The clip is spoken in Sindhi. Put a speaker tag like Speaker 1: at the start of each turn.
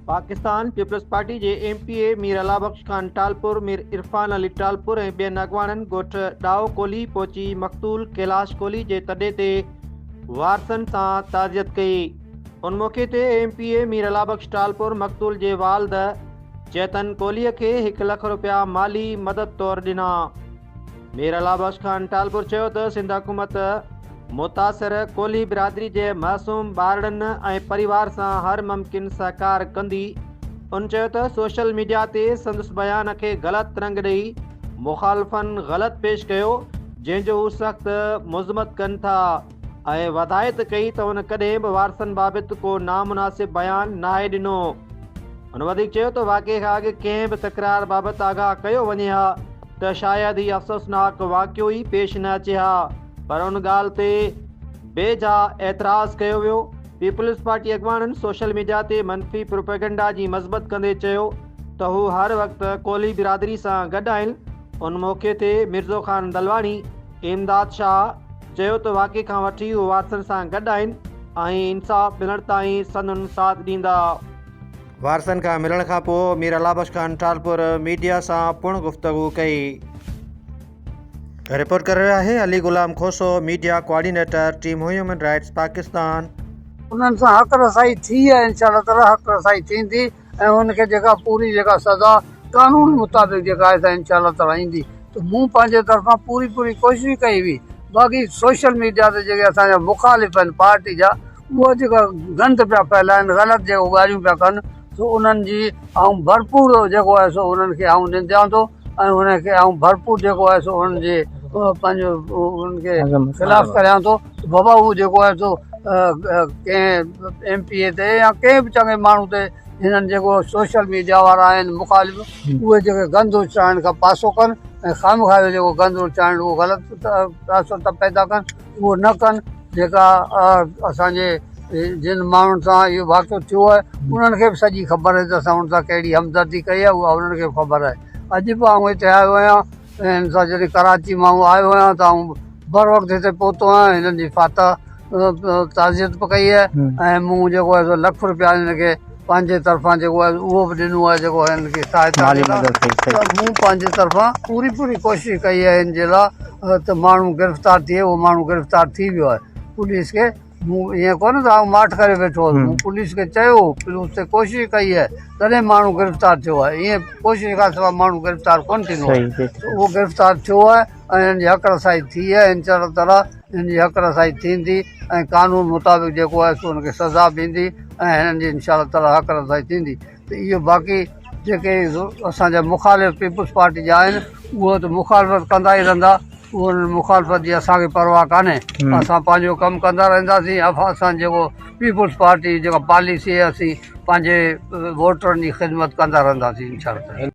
Speaker 1: پاڪستان پيپلز پارٽي جي M P A Mir Allah Bakhsh Khan Talpur, Mir Irfan Ali Talpur ۽ ٻين اڳواڻن ڳوٺ ڏائو ڪولهي پهچي مقتول ڪيلاش ڪولهي جي تڏي تي وارثن سان تعزيت ڪئي. ان موقعي تي M P A Mir Allah Bakhsh Talpur مقتول جي والد چيتن ڪولهي کي هڪ لک رپيا مالي مدد طور ڏنا. مير الله بخش خان ٽالپر چيو ته سنڌ حڪومت متاثر ڪولهي برادري جي معصوم ٻارڙن ۽ پريوار سان هر ممڪن سهڪار ڪندي. هن چيو ته سوشل ميڊيا تي سندس بيان کي غلط رنگ ڏئي مخالفن غلط پيش ڪيو جنهن جو هو سخت مذمت ڪن ٿا ۽ وڌايت ڪئي ته هن ڪڏهن به وارثن بابت ڪو نامناسب بيان ناهي ڏنو. هن وڌيڪ چيو ته واقعي کان اڳ ڪنهن به تڪرار بابت آگاهه ڪيو وڃي ها ته شايد هي افسوسناڪ واقعو ئي پيش نه اچي ها پر ان ڳالهه تي بي جا اعتراض ڪيو ويو. پيپلز پارٽي اڳواڻن سوشل ميڊيا تي منفي پروپيگنڊا جي مذمت ڪندي چيو ته هو هر وقت ڪولهي برادري سان گڏ آهن. ان موقعي تي مرزو خان دلواڻي، امداد شاهه چيو ته واقعي کان وٺي هو وارثن سان گڏ آهن ۽ انصاف ملڻ تائين سندن ساٿ ڏيندا. وارثن کان ملڻ کان پوء مير الله بخش خان ٽالپر ميڊيا سان پڻ گفتگو ڪئي. رپورٽ ڪري رهيو آهي Ali Ghulam Khoso media coordinator team human rights Pakistan.
Speaker 2: انهن سان حق رسائي ٿي آهي انشاء الله تعالي حق رسائي ٿيندي ۽ ان کي جيڪا پوري جيڪا سزا قانون مطابق جيڪا آهي سا انشاء الله تعالي ايندي ته مون پنهنجي طرفان پوري پوري ڪوشش ڪئي هئي باقي سوشل ميڊيا تي جيڪي اسان جا مخالف آهن پارٽي جا اهي جيڪا گند پيا ڦهلائن غلط جيڪو ڳالهيون پيا ڪن سو انهن جي آئون ڀرپور جيڪو آهي سو انهن کي آئون ننديان ٿو ۽ انهن کي آئون ڀرپور جيڪو آهي سو انهن جي پنهنجو انهن کي خلاف ڪريان ٿو بابا هو جيڪو آهي سو ڪنهن ايم پي اي تي يا ڪنهن به چڱي ماڻهو تي هنن جيڪو سوشل ميڊيا وارا آهن مخالف اهي جيڪي گند اڇلائڻ کان پاسو ڪن ۽ خامخواه جو جيڪو گند اڇلائڻ اهو غلط تاثر ٿا پيدا ڪن اهو نه ڪن جيڪا اسان جي جن ماڻهن سان اهو واقعو ٿيو آهي انهن کي به سڄي خبر آهي ته اسان انهن سان ڪهڙي همدردي ڪئي آهي اها انهن کي به خبر آهي اڄ به آئون هتي آيو آهيان ۽ هن سان جڏهن ڪراچي مان آئون آيو آهيان ته آئون بر وقت هتي پهتو آهيان هنن جي فاتح تعزيت به ڪئي آهي ۽ مون جيڪو آهي سو لک روپيا هن کي پنهنجي طرفان جيڪو آهي اهو به ڏنو آهي جيڪو هن کي سهائتا جي لاء ته مون پنهنجي طرفان پوري پوري ڪوشش ڪئي آهي هن جي لاء ته ماڻهو گرفتار ٿئي اهو ماڻهو گرفتار ٿي ويو آهي پوليس کي مون ائين ڪونه ته آئون ماٺ ڪري ويٺو هوس مون پوليس کي چيو هو پوليس تي ڪوشش ڪئي آهي تڏهن ماڻهو گرفتار ٿيو آهي ائين ڪوشش کان سواء ماڻهو گرفتار ڪونه ٿيندو آهي اهو گرفتار ٿيو آهي ۽ هن جي حق رسائي ٿي آهي انشاء الله تعاليٰ هن جي حق رسائي ٿيندي ۽ قانون مطابق جيڪو آهي سو هن کي سزا به ايندي ۽ هنن جي انشاء الله تعاليٰ حق رسائي ٿيندي ته اهو باقي جيڪي اسان جا مخالف پيپلز پارٽي جا آهن اهو ته مخالفت ڪندا ئي رهندا اهو انهن مخالفت جي اسان کي پرواهه ڪانهي اسان پنهنجو ڪم ڪندا رهنداسين اسان جيڪو پيپلز پارٽي جي جيڪا پاليسي آهي اسين پنهنجي ووٽرن جي خدمت ڪندا رهنداسين انشاء الله.